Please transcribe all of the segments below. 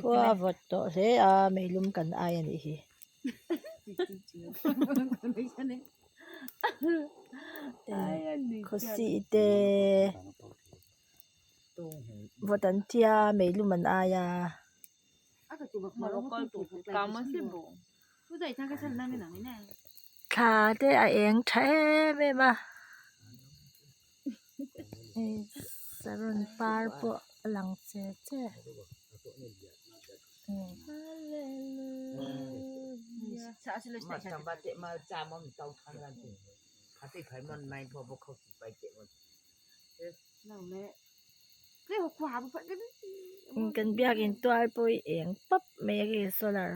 Khua a vawt tawh hle a meilum kan ai a nih hi. Khawsih te vawt an tia meilum an ai a. Thla te a eng tha em em a hei saron par pawh a lang che che. Kan biakin tual pawh hi eng pap mai a hei solar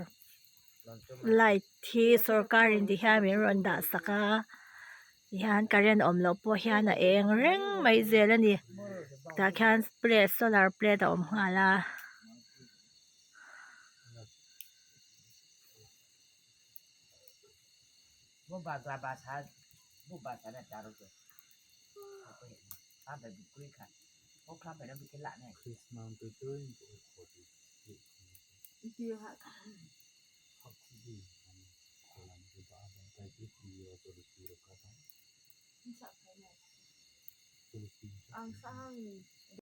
light hi sorkar in ti hian min rawn dah sak a tihian current awm loh pawh hian a eng reng mai zel a ni tah khian plate solar plate a awm nghal a.